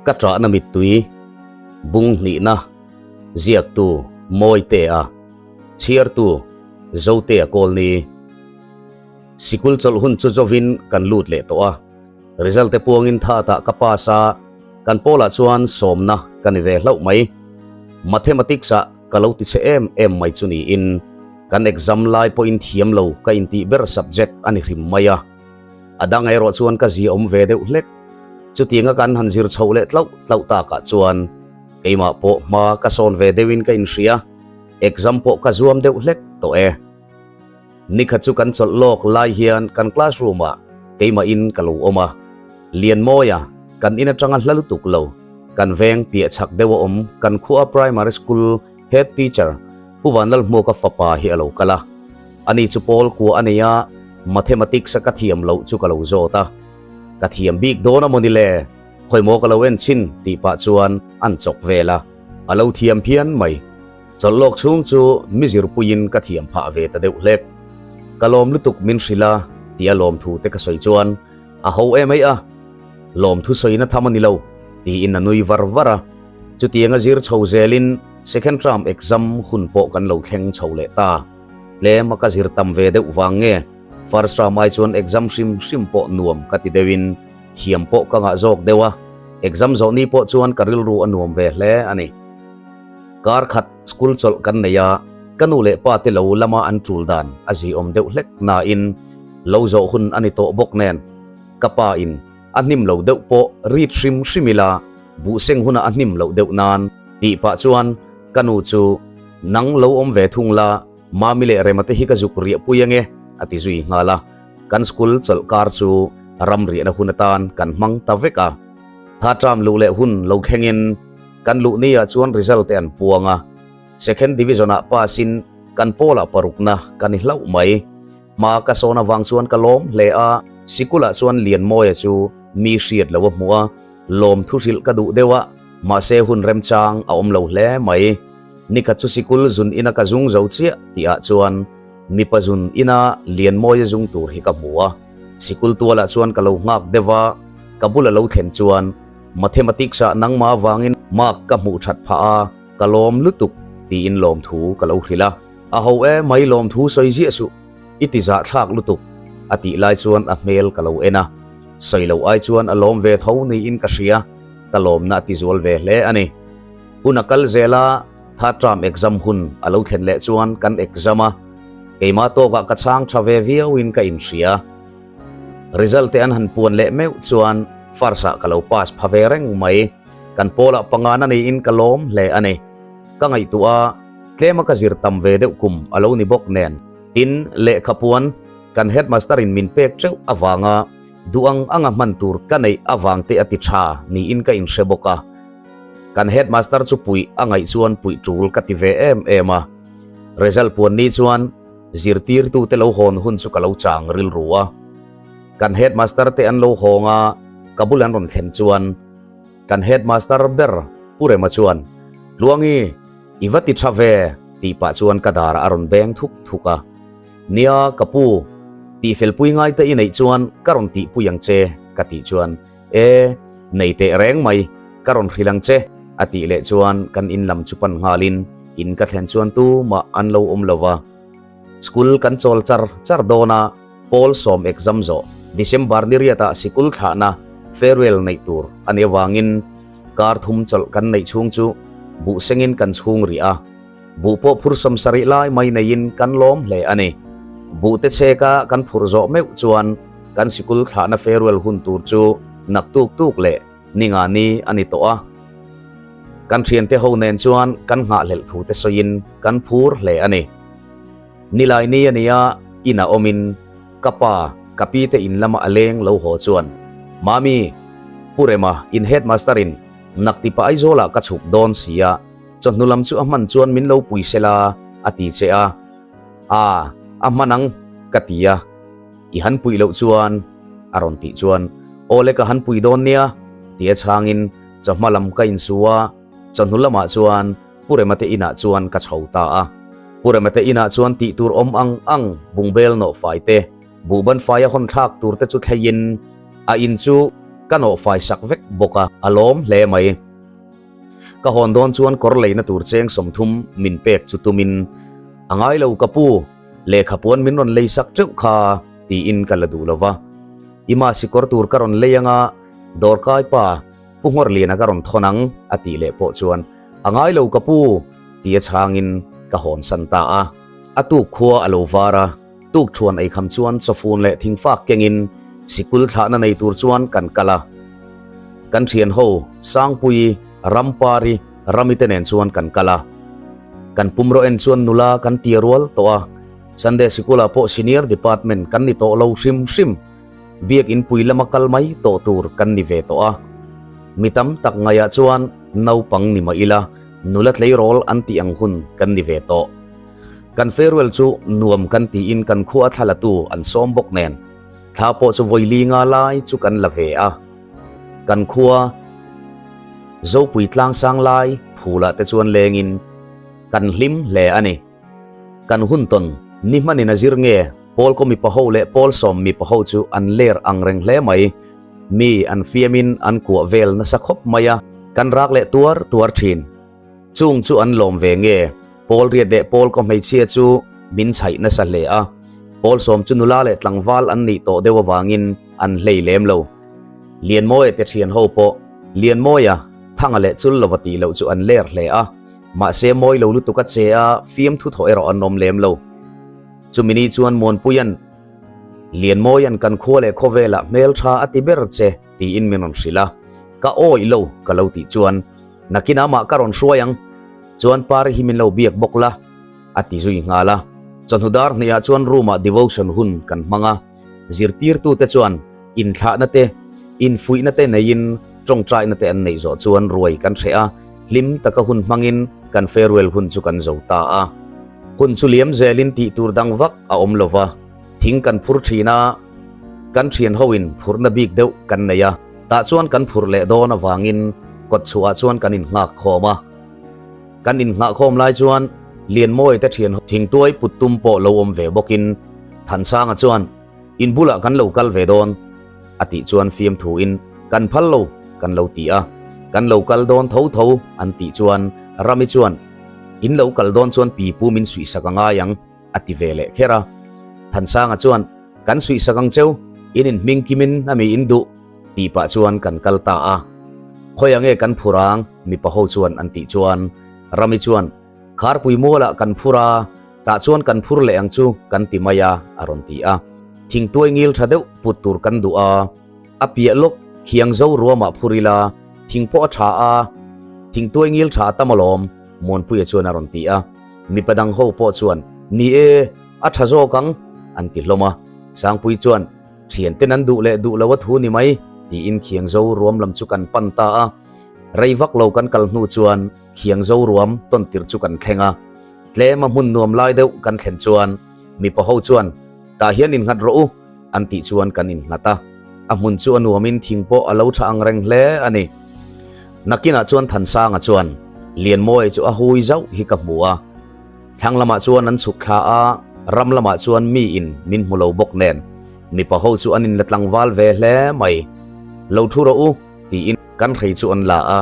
Ka ṭahna mittui bung hnihna ziaktu Mawitea, chhiartu Zotea Kawlni. Sikul chawlh hun chu zovin kan lut leh tawh a, result te puangin thatah ka pass a, kan pawlah chuan sawmna ka ni ve hlauh mai. Mathematics ah ka lo ti che em em mai chu niin kan exam lai pawhin thiam lo ka intih ber subject a ni hrim mai a. A dang erawh chuan ka zia awm ve deuh hlek. Chutianga kan han zir chhoh leh tlauh tlauh takah chuan keimah pawh hma ka sawn ve deuhin ka inhria, exam pawh ka zuam deuh hlek tawh e. Nikhat chu kan chawlh lawk lai hian kan classroom ah keimahin ka lo awm a, Lianmawia kan in atanga hla lutuk lo, kan veng piah chhak deuh a awm kan khua primary school head teacher Pu Vanlalhmuaka fapa hi a lo kal a, ani chu pawl kua a nei a, mathematics a ka thiam loh chu ka lo zawt a, ka thiam bik dawn a maw ni le, khawimaw ka lo en chhin tih pah chuan an chawk vel a, a lo thiam phian mai. Chawlh lawk chhung chu mi zirpuiin ka thiam phah ve ta deuh hlek. Ka lawm lutuk min hrilh a tia lawmthu te ka sawi chuan a ho em ai a, lawmthu sawina tham a ni lo tiin a nui var var a. Chutianga zir chho zelin second term exam hun pawh kan lo thleng chho leh ta. Tlem a ka zir tam ve deuh vang nge first term ai chuan exam hrim hrim pawh nuam ka ti deuhin thiam pawh ka ngah zawk deuh a, exam zawh ni pawh chuan ka rilru a nuam ve hle a ni. Kar khat school chawlh kan nei a, ka nu leh pa te lo lama an tul dan a ziawm deuh hlek nain lo zawh hun a ni tawh bawk nen ka pa in a hnim lo deuh pawh rit hrim hrim ila buh seng hunah a hnim loh deuh nan tih pah chuan ka nu chu nang lo awm ve thung la Mami leh Rema te hi ka zuk riah pui ange a ti zui nghal a, kan school chawlh kar chu ram riahna hun atan kan hmang ta vek a. Tha tram luh leh hun lo thlengin kan luh ni ah chuan result te an puang a, second division ah pass in kan pawl ah parukna ka ni hlauh mai. Hma ka sawn avang chuan ka lawm hle a, sikul ah chuan Lianmawia chu mi hriat lo a hmuh a, lawm thu hrilh ka duh deuh a, mahse hun remchang a awm lo hle mai. Nikhat chu sikul zun ina ka zung zo chiah tih ah chuan mipa zun ina Lianmawia zung tur hi ka hmu a, sikul tual ah chuan ka lo nghak deuh a, ka bula lo thlen chuan Mathematics ah nangmah avangin mark ka hmuh that phah a, ka lawm lutuk tiin lawmthu ka lo hrilh a. A ho e mai lawmthu sawi ziah suh, i ti zahthlak lutuk a tih lai chuan a hmel ka lo en a, sawi loh ai chuan a lawm ve tho niin ka hria, ka lawmna a ti zual ve hle a ni. Hun a kal zel a, third term exam hun a lo thlen leh chuan kan exam a, keimah tawkah ka chhang tha ve viauin ka inhria. Result te an han puan leh meuh chuan first ah ka lo pass pha ve reng mai. Kan pawlah pangana niin ka lawm hle a ni. Ka ngaihtuah a, tlema ka zir tam ve deuh kum a lo ni bawk nen. Tin, lehkha puan kan headmaster in min pek teuh avanga duh ang anga hman tur ka neih avang te a ti tha niin ka inhre bawk a. Kan headmaster chu puih a ngaih chuan puih tul ka ti ve em em a. Result puan ni chuan Zirtirtute lo hawn hun chu ka lo chang rilru a, kan headmaster te an lo hawng a, ka bul an rawn thlen chuan kan headmaster ber Pu Rema chuan, Tluangi, i va ti tha ve, tih pah chuan ka darah a rawn beng thuk thuk a. Nia, ka pu, tihfelpui ngai te i neih chuan ka rawn tihpui ang che, ka tih chuan, E, nei teh reng mai, ka rawn hrilh ang che, a tih leh chuan kan in lam chu pan nghalin in ka thlen chuan tumah an lo awm lo va. School kan chawl char char dawn a, pawl sawm exam zawh December ni riatah sikul thlahna farewell neih tur a nih avangin kar thum chawlh kan neih chhung chu buh sengin kan chhung rih a. Buh pawh phur sawmsarih lai mai neiin kan lawm hle a ni. Buh te chheka kan phurh zawh meuh chuan kan sikul thlahna farewell hun tur chu nak tuk tuk leh ninga ni a ni tawh a. Kan thiante ho nen chuan kan nghahhlelh thu te sawiin kan phur hle a ni. Nilai ni a nia inah awmin ka pa ka pi te in lama a leng lo haw chuan Mami, Pu Rema in headmaster in nak tipa Aizawlah ka chhuk dawn sia, Chawhnu lam chu a hman chuan min lo pui sela a ti che a. Aa, a hman ang ka ti a. I han puih loh chuan a rawn tih chuan aw le ka han pui dawn nia ti a chhangin chawhma lam ka insu a, chawhnu lamah chuan Pu Rema te inah chuan ka chho ta a. Pu Rema te inah chuan tih tur awm ang ang bungbel nawh fai te, buhban faia hawn thlak tur te chu thleiin a in chu. Ka nawhfai sak vek bawk a, a lawm hle mai. Ka hawn dawn chuan kawr leina tur cheng 30 min pek chu tumin, A ngai lo ka pu, lehkha puan min rawn lei sak teuh kha, tiin ka la duh lo va. I masi kawr tur ka rawn lei anga, dawrkai pa, Pu Nghawrliana ka rawn thawn ang, a tih leh pawh chuan, A ngai lo ka pu, tia chhangin ka hawn san ta a. A tuk khua a lo var a, tuk thuan eikham chuan chawfun leh thingfak kengin sikul thlahna nei tur chuan kan kal a. Kan thian ho Sangpui, Rampari, Rami te nen chuan kan kal a. Kan pumraw en chuan nula kan tia rual tawh a, Sunday sikulah pawh senior department kan ni tawh lo hrim hrim. Biak inpui lama kal mai tawh tur kan ni ve tawh a. Mi tam tak ngaihah chuan naupang ni mah ila nula tleirawl an tih ang hun kan ni ve tawh. Kan farewell chu nuam kan tiin kan khua thla latu an sawm bawk nen thla pawh chu vawi li nga lai chu kan la ve a. Kan khua Zopui tlangsang lai phulah te chuan lengin kan hlim hle a ni. Kan hun tawn ni hmanin a zir nge Pawl kaw mipa ho leh Pawl sawm mipa ho chu an ler ang reng hle mai. Mi an fiamin an kuah vel nasa khawp mai a, kan rak leh tuar tuar thin. Chung chu an lawm ve nge Pawl riat leh Pawl kaw hmeichhia chu min chhaih nasa hle a. Pawl sawm chu nula leh tlangval an nih tawh deuh avangin an hlei lem lo. Lianmawia te thian ho pawh Lianmawia, Thanga leh chul lova tih loh chu an ler hle a. Mahse mawi lo lutuk a che a, fiamthu thawh erawh an awm lem lo. Chumi ni chuan Muanpuia'n, Lianmawia'n kan khua leh khawvelah hmeltha a ti ber che tiin min rawn hrilh a, ka awih lo ka lo tih chuan, Nakin amah ka rawn hruai ang, chuan Pari hi min lo biak bawk la a ti zui nghal a. Chawhnu dar hnihah chuan room-ah devotion hun kan hmang a, zirtirtute chuan inthlahna te, infuihna te neiin tawngtaina te an neih zawh chuan ruai kan hreh a, hlim taka hun hmangin kan farewell hun chu kan zo ta a. Hun chu liam zelin tih tur dang vak a awm lo va, thing kan phur thin a, kan thian hoin phurhna bik deuh kan nei a, tah chuan kan phur leh dawn avangin kawt chhuahah chuan kan innghak khawm a. Kan innghah khawm lai chuan Lianmawia te thian thingtuai put tum pawh lo awm ve bawkin Thansanga chuan, In bulah kan lo kal ve dawn, a tih chuan fiamthuin, Kan phal lo, kan lo ti a. Kan lo kal dawn tho tho, an tih chuan Rami chuan, In lo kal dawn chuan pipu min suihsak a ngai ang, a ti ve leh kher a. Thansanga chuan, Kan suihsak ang cheu, in inhming kimin a mi in duh, tih pah chuan kan kal ta a. Khawiah nge kan phur ang, mipa ho chuan an tih chuan Rami chuan, Kharpui mualah kan phur a, tah chuan kan phur leh ang chu kan ti mai a, a rawn ti a. Thingtuai ngil tha deuh put tur kan duh a, a piah lawk khiang zo ruamah phur ila, thing pawh a tha a, thingtuai ngil tha a tam alawm, Muanpuia chuan a rawn ti a. Mipa dang ho pawh chuan, Ni e, a tha zawk ang, an ti hlawm a. Sangpui chuan, Thianten an duh leh duh lo a thu ni mai, tiin khiang zo ruam lam chu kan pan ta a. Rei vak lo kan kal hnu chuan, Khiang zo ruam tawn tirh chu kan thleng a, tlem a hmun nuam lai deuh kan thlen chuan mipa ho chuan tah hian innghat rawh u an tih chuan kan innghat a, a hmun chu a nuamin thing pawh a lo tha ang reng hle a ni. Nakinah chuan Thansanga chuan Lianmawia chu a hui zauh hi ka hmu a, thlang lamah chuan an chhuk thla a, ram lamah chuan mi in min hmu lo bawk nen mipa ho chu an inla tlangval ve hle mai. Lo thu rawh u. Tiin kan hrei chu an la a,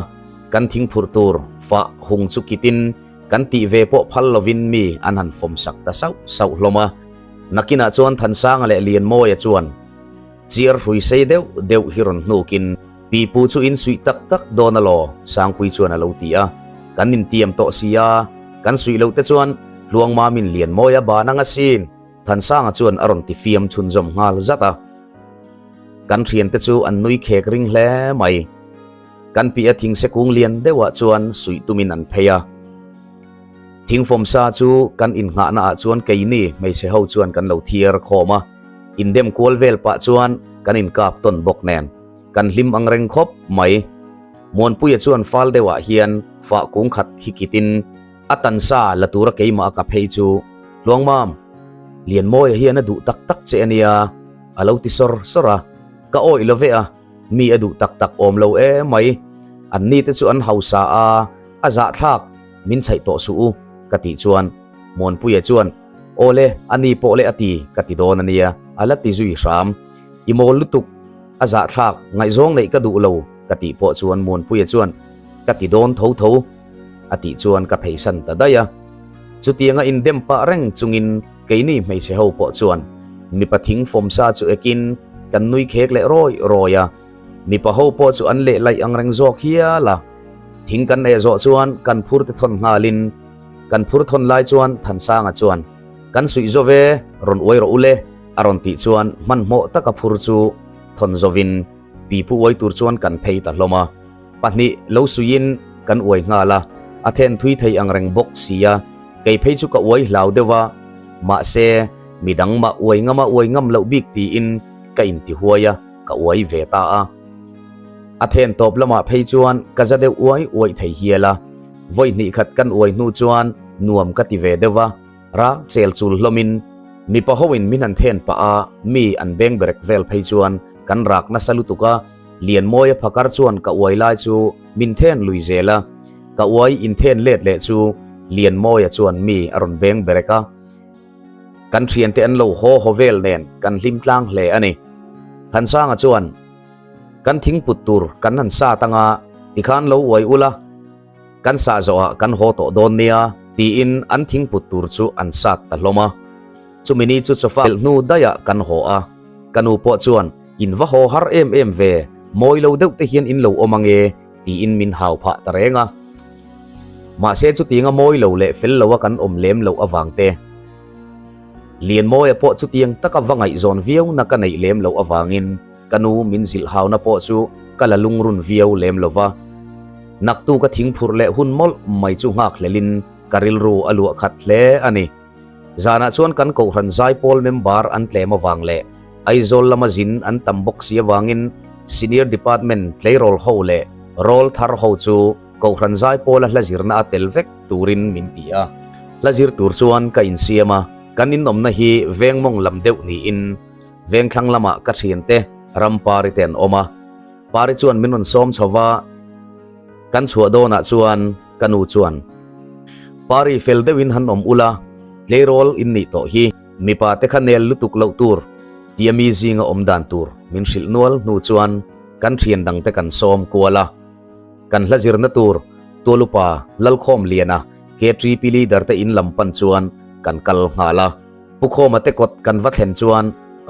kan thingphurh tur fah hung chu kitin kan tih ve pawh phal lovin mi an han fawm sak ta sauh sauh hlawm a. Nakinah chuan Thansanga leh Lianmawia chuan chiar hrui sei deuh deuh hi rawn hnukin pipu chu in suih tak tak dawn alaw Sangpui chuan a lo ti a, kan intiam tawh si a, kan suih loh te chuan Hluangmamin Lianmawia ban ang asin. Thansanga chuan a rawn ti fiam chhunzawm nghal zat a. Kan thiante chu an nui khek ring hle mai. Kan piah thingse kung lian deuhah chuan suih tumin an phei a. Thingfawm sa chu kan innghahna ah chuan keini hmeichhe ho chuan kan lo thiar khawm a. Indem kual vel pah chuan kan inkap tawn bawk nen kan hlim ang reng khawp mai. Muanpuia chuan fal deuhah hian fah kung khat hi kitin A tansa la tura keimah a ka phei chu Tluangmam, Lianmawia hian a duh tak tak che a nia, a lo ti sawr sawr a. Ka awih lo ve a, mi a duh tak tak awm lo e mai. Anni te chu an hausa a, a zahthlak, min chhaih tawh suh u, ka tih chuan Muanpuia chuan, Awle, a ni pawh le a ti, ka ti dawn a nia, a la ti zui hram. I mawl lutuk. A zahthlak, ngaihzawng neih ka duh lo ka tih pawh chuan Muanpuia chuan ka ti dawn tho tho a tih chuan ka pheisan ta daih a. Chutianga indem pah reng chungin keini hmeichhe ho pawh chuan mipa thing fawm sa chu ekin kan nui khek leh rawi rawi a. Mipa ho pawh chu an leh laih ang reng zawk hial a. Thing kan eh zawh chuan kan phur te thawn nghalin kan phur thawn lai chuan Thansanga chuan Kan suih zo ve, rawn uai rawh u le a rawn tih chuan hmanhmawh taka phur chu thawn zovin pipu uai tur chuan kan phei ta hlawm a. Pahnih lo suihin kan uai nghal a, a then thui thei ang reng bawk si a, kei phei chu ka uai hlau deuh a, mahse midang mah uai ngama uai ngam loh bik tiin ka inti huai a, ka uai ve ta a. A then tawp lamah phei chuan ka za deuh uai uaih thei hial a, vawi hnih khat kan uai hnu chuan nuam ka ti ve deuh a, rak chel chul hlawmin mipa hoin min han then pah a, mi an beng berek vel phei chuan kan rak nasa lutuk a, Lianmawia phakar chuan ka uai lai chu min then lui zel a, ka uai inthen let leh chu Lianmawia chuan mi a rawn beng berek a. Kan thiante an lo haw haw vel nen kan hlim tlang hle a ni. Thansanga chuan, Kan thingput tur kan han sat anga tikhan lo uai ula, kan sah zawhah kan haw tawh dawn nia, tiin an thingput tur chu an sat ta hlawm a. Chumi ni chu chawfa pelh hnu daihah kan haw a, ka nu pawh chuan, In va haw har em em ve, mawi lo deuh te hian in lo awm ange, tiin min hau phah ta reng a. Mahse chutianga mawi lo leh fel loa kan awm lem loh avang te, Lianmawia pawh chutiang taka va ngaihzawn viauna ka neih lem loh avangin ka nu min zilh hauna pawh chu ka la lungrun viau lem lo va. Naktu ka thingphurh leh hun mawlh mai chu nghakhlelin ka rilru a luah khat hle a ni. Zanah chuan kan Kohhran Zaipawl member an tlem avang leh Aizawl lama zin an tam bawk si avangin Senior Department tleirawl ho leh rawl thar ho chu Kohhran Zaipawla hla zirna a tel vek turin min ti a. Hla zir tur chuan ka insiam a, kan inawmna hi veng mawng lam deuh niin vengthlang lamah ka thiante ram pari te an awm a. Pari chuan min rawn sawm chho va, kan chhuah dawnah chuan ka nu chuan, Pari fel deuhin han awm ula, tleirawl in nih tawh hi, mipa te kha nel lutuk loh tur tia mi zinga awm dan tur min hrilh nual hnu chuan kan thian dangte kan sawm kual a. Kan hla zirna tur Tualupa Lalkhawmliana KTP leader te in lam pan chuan kan kal nghal a. Pu Khawma te kawt kan va thlen chuan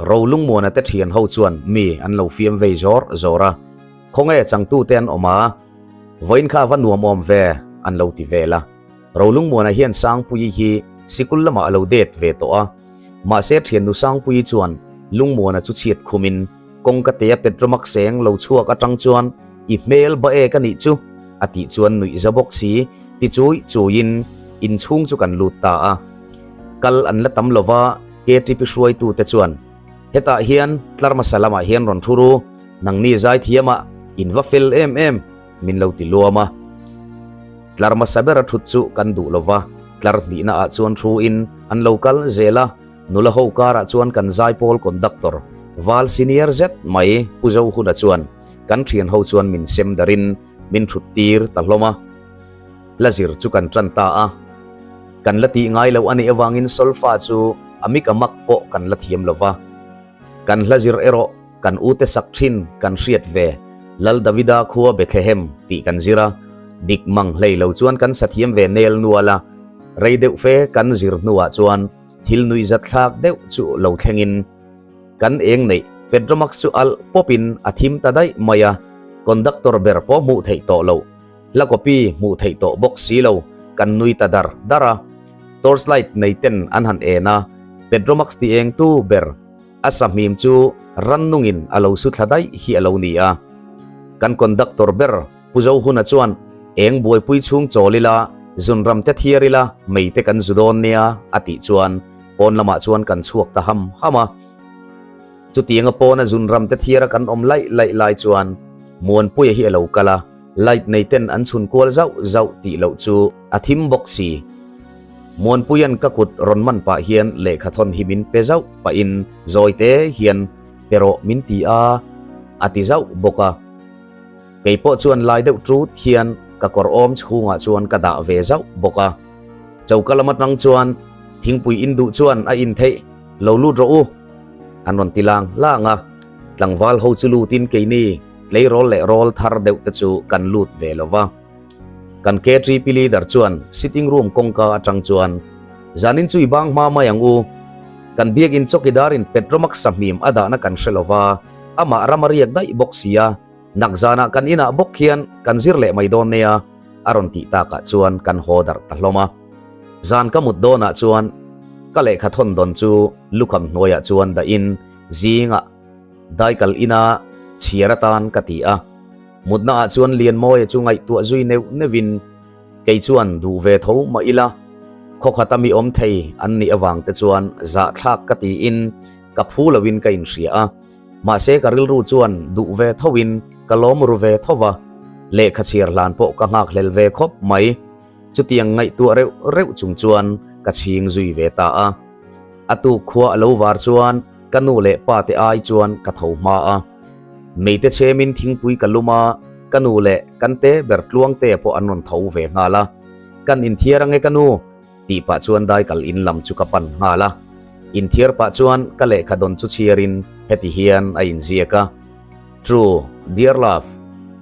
Rolungmuana te thian ho chuan mi an lo fiam vei zawr zawr a, Khawnge changtute an awm a, vawiin kha a va nuam awm ve an lo ti vel a. Rolungmuana hian Sangpuii hi sikul lamah a lo det ve tawh a, mahse thiannu Sangpuii chuan Lungmuana chu chhiat khumin kawngka tea Petromax seng lo chhuak atang chuan I hmel ba ek a nih chu a tih chuan nuih za bawk si ti chui chuiin inchhung chu kan lut ta a. Kal an la tam lova KTP hruaitute chuan hetah hian tlar hmasa lamah hian rawn thu ru, nangni zaithiamah in va fel em em min lo ti luam a. Tlar hmasa bera thut chu kan duh lova, tlar hnihna ah chuan thu in an lo kal zel a, nula ho karah chuan kan zaipawl conductor val senior zet mai Pu Zohuna chuan kan thian ho chuan min sem darin min thut tir ta hlawm a. La zir chu kan tan ta a, kan la tih ngai loh a nih avangin solfa chu a mik a mak pawh kan la thiam lo va. Kan hla zir erawh kan ute sak thin kan hriat ve, Lal Davida khua Bethlehem tih kan zir a, dik mang hlei lo chuan kan sa thiam ve nel nual a, rei deuh fe kan zir hnuah chuan thil nuihzat thlak deuh chu lo thlengin, Kan eng neih Petromax chu alh pawpin a thim ta daih mai a, conductor ber pawh hmuh theih tawh loh, hla copy hmuh theih tawh bawk si lo, kan nui ta dar dar a. Torchlight nei ten an han en a, Petromax ti eng tu ber a sahmim chu rannungin a lo su thla daih hi a lo ni a. Kan conductor ber Pu Zohuna chuan, Eng buaipui chhung chawl ila, zunram te thiar ila, mei te kan zu dawn nia, a tih chuan pawn lamah chuan kan chhuak ta ham ham a. Chutianga pawna zunram te thiara kan awm laih laih lai chuan Muanpuia hi a lo kal a, light nei ten an chhun kual zauh zauh tih loh chu a thim bawk si. Muanpuia'n ka kut rawn man pah hian lehkha thawn hi min pe zauh pahin zawi te hian pe rawh min ti a, a ti zauh bawk a. Kei pawh chuan lai deuh ṭut hian ka kawr awm chhungah chuan ka dah ve zauh bawk a. Choka lam atang chuan thingpui in duh chuan a in theih lo lut rawh u an rawn ti lang lang a. Tlangval ho chu lutin keini tleirawl leh rawl thar deuh te chu kan lut ve lo va. Kan KTP leader chuan sitting room kawngka atang chuan, Zanin chu i bang hma mai ang u. Kan biakin chawkidarin Petromax sahmim a dahna kan hre lo va, amah ram a riak daih bawk si a, nak zanah kan inah bawk hian kan zir leh mai dawn nia, a rawn tih takah chuan kan haw darh ta hlawm a. Zan ka mut dawnah chuan ka lehkha thawn dawn chu lukham hnuaiah chuan dahin zingah daikal ina chhiar atan ka ti a. Mutnaah chuan Lianmawia chu ngaihtuah zui neuh neuhin kei chuan duh ve tho mah ila, khawkhata mi awm thei an nih avang te chuan zahthlak ka tiin ka phu loin ka inhria a. Mahse ka rilru chuan duh ve thoin ka lawm ru ve tho va, lehkha chhiar hlan pawh ka nghakhlel ve khawp mai. Chutiang ngaihtuah reuh reuh chung chuan ka chhing zui ve ta a. A tuk khua a lo var chuan ka nu leh pa te ai chuan ka tho hma a. Meite chhemin thingpui ka lum a, ka nu leh kan te ber tluangte pawh an rawn tho ve nghal a. Kan inthiar ange ka nu? tih pah chuan daikal in lam chu ka pan nghal a. Inthiar pah chuan ka lehkha dawn chu chhiarin heti hian a inziak a, True, dear love,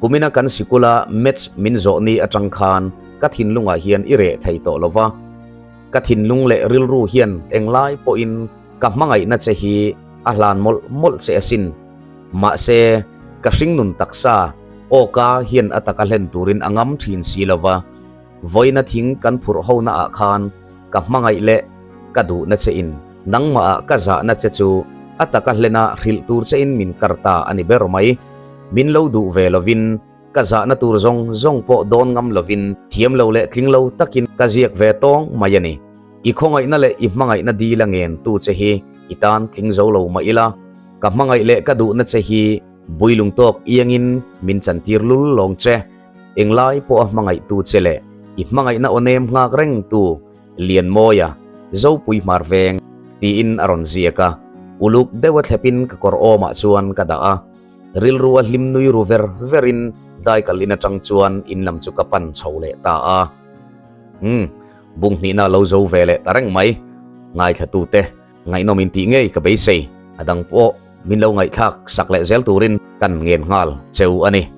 kumina kan sikula maths min zawh ni atang khan ka thinlungah hian i reh thei tawh lo va. Ka thinlung leh rilru hian englai pawhin ka hmangaihna che hi a hlan mawlh mawlh che asin. Mahse, ka hringnun taksa awka hian a taka hlen turin a ngam thin si lo va. Vawiina thing kan phurh hona ah khan ka hmangaih leh ka duhna che in nangmah ah ka zahna che chu a taka hlena hrilh tur che in min kar ta a ni ber mai. Min lo duh ve lovin ka zahna tur zawng zawng pawh dawn ngam lovin thiam lo leh tling lo takin ka ziak ve tawng mai a ni. I khawngaihna leh i hmangaihna dil a ngen tu che hi i tan tling zo lo mah ila, ka hmangaih leh ka duhna che hi builung tawk iangin min chantir lul lawng che. Englai pawh a hmangaihtu che leh i hmangaihna aw nem nghak rengtu Lianmawia, Zopui Hmar Veng, tiin a rawn ziak a. Uluk deuha thlepin ka kawr awmah chuan ka dah a. Rilru a hlim nui ru ver verin daikal in atang chuan in lam chu ka pan chho leh ta a. Umm, bung hnihna a lo zo ve leh ta reng mai. Ngaithlatute, ngaihnawm in tih ngei ka beisei. A dang pawh min lo ngaihthlak sak leh zel turin kan ngen nghal cheu a ni.